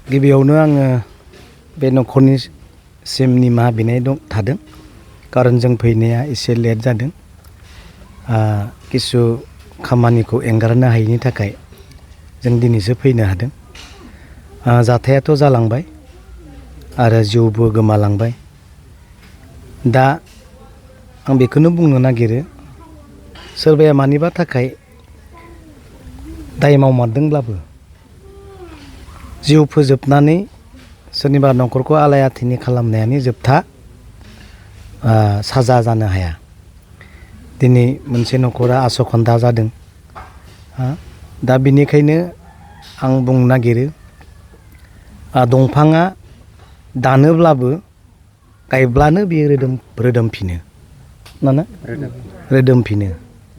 गिबियावनो आङो बे न'खरनिसिम निमाहा बिनाय थादों कारन जों फैनाया एसे लेट जादों किसु खामानिखौ एंगारनो हायैनि थाखाय जों दिनैसो फैनो हादों जाथायाथ' जालांबाय आरो जिउबो गोमालांबाय दा आं बेखौनो बुंनो नागिरो सोरबाया मानिबा थाखाय दाय मावमारदोंब्लाबो जिउ फोजोबनानै सोरनिबा न'खरखौ आलाय आथिनि खालामनायानो जोबथा साजा जानो हाया दिनै मोनसे न'खरा आसखान्दा जादों दा बिनिखायनो आं बुंनो नागिरो दंफाङा दानोब्लाबो गायब्लानो बियो रोदोमफिनो रोदोमफिनो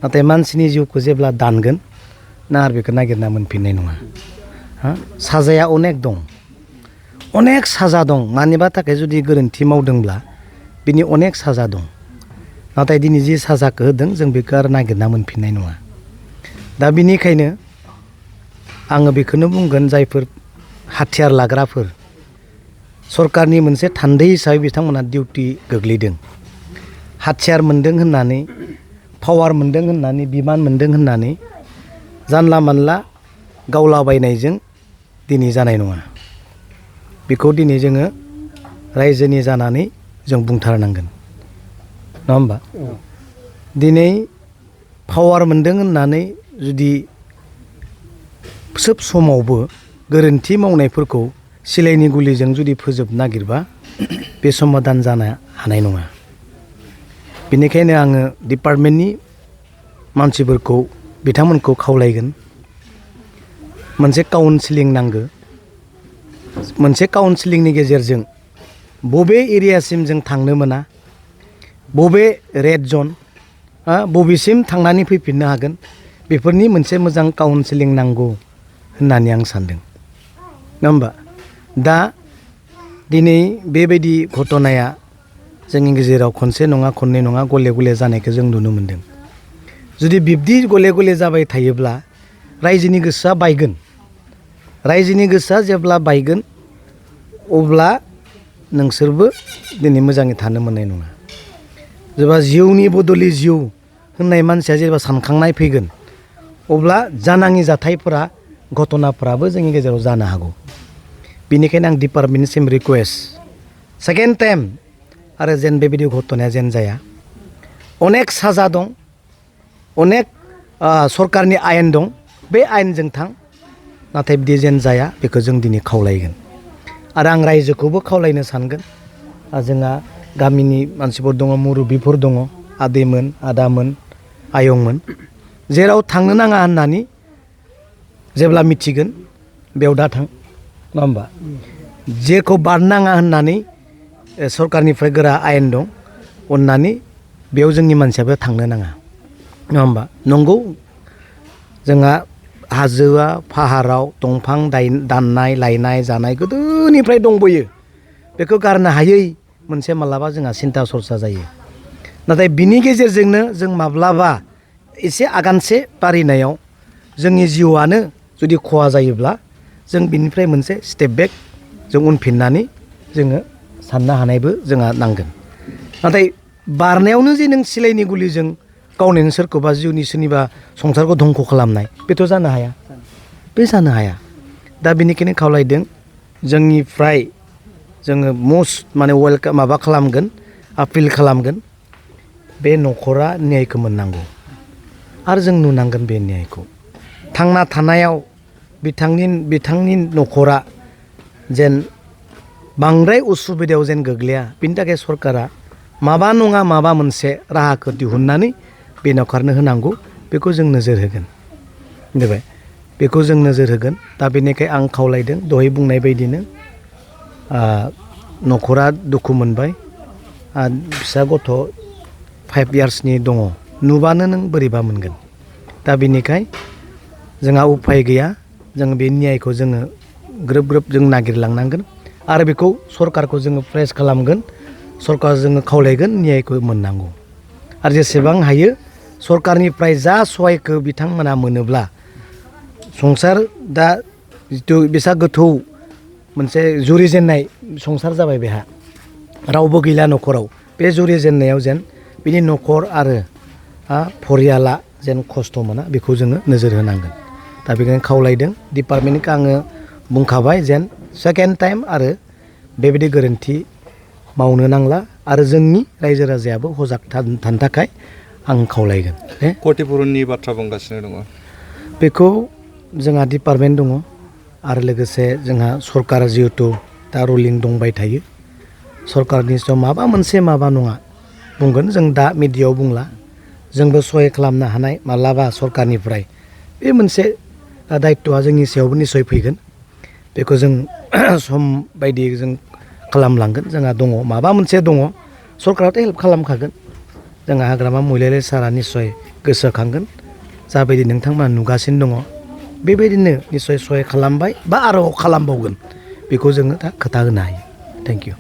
नाथाय मानसिनि जिउखौ जेब्ला दानगोन ना आरो बेखौ नागिरना मोनफिननाय नङा साजाया अनेक दं अनेक साजा दं मानिबा थाखाय जुदि गोरोन्थि मावदोंब्ला बिनि अनेक साजा दं नाथाय दिनै जि साजाखौ होदों जों बेखौ आरो नागिरना मोनफिननाय नङा दा बिनिखायनो आङो बेखौनो बुंगोन जायफोर हाथियार लाग्राफोर सरकारनि मोनसे थान्दै हिसाबै बिथांमोना डिउटि गोग्लैदों हाथियार मोन्दों होननानै पावार मोन्दों होननानै बिमान मोन्दों होननानै जानला मानला गावलाबायनायजों दिनै जानाय नङा बेखौ दिनै जोङो रायजोनि जानानै जों बुंथारनांगोन नङा होमबा दिनै पावार मोन्दों होननानै जुदि सोब समावबो गोरोन्थि मावनायफोरखौ सिलायनि गुलिजों जुदि फोजोबनो नागिरबा बे समाधान जानो हानाय नङा बेनिखायनो आङो डिपार्टमेन्टनि मानसिफोरखौ बिथांमोनखौ खावलायगोन मोनसे काउन्सिलिं नांगौ मोनसे काउन्सिलिंनि गेजेरजों बबे एरियासिम जों थांनो मोना बबे रेड जन बबेसिम थांनानै फैफिननो हागोन बेफोरनि मोनसे मोजां काउन्सिलिं नांगौ होननानै आं सानदों नङा होमबा दा दिनै बेबायदि घटनाया जोंनि गेजेराव खनसे नङा खननै नङा गले गले जानायखौ जों नुनो मोनदों जुदि बिब्दि गले गले जाबाय थायोब्ला रायजोनि गोसोआ बायगोन रायजोनि गोसोआ जेब्ला बायगोन अब्ला नोंसोरबो दिनै मोजाङै थानो मोननाय नङा जेब्ला जिउनि बदलि जिउ होननाय मानसिया जेब्ला सानखांनाय फैगोन अब्ला जानाङि जाथायफोरा घटनाफ्राबो जोंनि गेजेराव जानो हागौ बेनिखायनो आं डिपार्टमेन्टनिसिम रिकुवेस्ट सेकेन्ड टाइम आरो जेन बेबायदि घटनाया जेन जाया अनेक साजा दं अनेक सरकारनि आयेन दं बे आयेनजों थां नाथाय बिदि जेन जाया बेखौ जों दिनै खावलायगोन आरो आं रायजोखौबो खावलायनो सानगोन जोंहा गामिनि मानसिफोर दङ मुरब्बिफोर दङ आदैमोन आदामोन आयंमोन जेराव थांनो नाङा होननानै जेब्ला मिथिगोन बेयाव दा थां नङा होमबा जेखौ बारनाङा होननानै सरकारनिफ्राय गोरा आयेन दं अननानै बेयाव जोंनि मानसियाबो थांनो नाङा नङा होमबा नंगौ जोंहा हाजोआ फाहाराव दंफां दाननाय लायनाय जानाय गोदोनिफ्राय दंबोयो बेखौ गारनो हायै मोनसे मालाबा जोंहा सिन्था सरसा जायो नाथाय बिनि गेजेरजोंनो जों माब्लाबा एसे आगानसे बारिनायाव जोंनि जिउआनो जुदि खहा जायोब्ला जों बिनिफ्राय मोनसे स्टेप बेक जों उनफिननानै जोङो साननो हानायबो जोंहा नांगोन नाथाय बारनायावनो जे नों सिलायनि गुलिजों गावनायनो सोरखौबा जिउनि सोरनिबा संसारखौ धंख' खालामनाय बेथ' जानो हाया बे जानो हाया दा बेनिखायनो खावलायदों जोंनिफ्राय जोङो मस्ट वेलकाम माबा खालामगोन आपिल खालामगोन बे न'खरा न्यायखौ मोननांगौ आरो जों नुनांगोन बे न्यायखौ थांना थानायाव बिथांनि न'खरा जेन बांद्राय उसुबिदायाव जेन गोग्लैया बिनि थाखाय सरकारा माबा नङा माबा मोनसे राहाखौ दिहुननानै बे न'खरनो होनांगौ बेखौ जों नोजोर होगोन मिथिबाय बेखौ जों नोजोर होगोन दा बेनिखाय आं खावलायदों दहाय बुंनाय बायदिनो न'खरा दुखु मोनबाय फिसा गथ' 5 इयार्सनि दङ नुबानो नों बोरैबा मोनगोन दा बेनिखाय जोंहा उफाय गैया जों बे न्यायखौ जोङो ग्रोब ग्रोब जों नागिरलांनांगोन आरो बेखौ सरकारखौ जोङो प्रेस खालामगोन सरकार जोङो खावलायगोन न्यायखौ मोननांगौ आरो जेसेबां हायो सरकारनिफ्राय जा सहायखौ बिथांमोना मोनोब्ला संसार दा जिथु बेसा गोथौ मोनसे जुरिजेननाय संसार जाबाय बेहा रावबो गैला न'खराव बे जुरिजेननायाव जेन बिनि न'खर आरो फरियाला जेन खस्थ' मोना बेखौ जोङो नोजोर होनांगोन दा बेखायनो खावलायदों डिपार्टमेन्टखौ आङो बुंखाबाय जेन सेकेन्ड टाइम आरो बेबायदि गोरोन्थि मावनो नांला आरो जोंनि रायजो राजायाबो हजाग थानो थाखाय आं खावलायगोन क्षतिपुरननि बाथ्रा बुंगासिनो दङ बेखौ जोंहा डिपार्टमेन्ट दङ आरो लोगोसे जोंहा सरकार जिहेथु दा रुलिं दंबाय थायो सरकारनि सायाव माबा मोनसे माबा नङा बुंगोन जों दा मिडियायाव बुंला जोंबो सहाय खालामनो हानाय मालाबा सरकारनिफ्राय बे मोनसे दायित्वआ जोंनि सायावबो निस्सय फैगोन बेखौ जों सम बायदियै जों खालामलांगोन जोंहा दङ माबा मोनसे दङ सरकाराथ' हेल्प खालामखागोन जोंहा हाग्रामा महिलारि सारा निस्सय गोसोखांगोन जाबायदि नोंथांमोना नुगासिनो दङ बेबायदिनो निस्सय सहाय खालामबाय बा आरो खालामबावगोन बेखौ जोङो दा खोथा होनो हायो थेंक इउ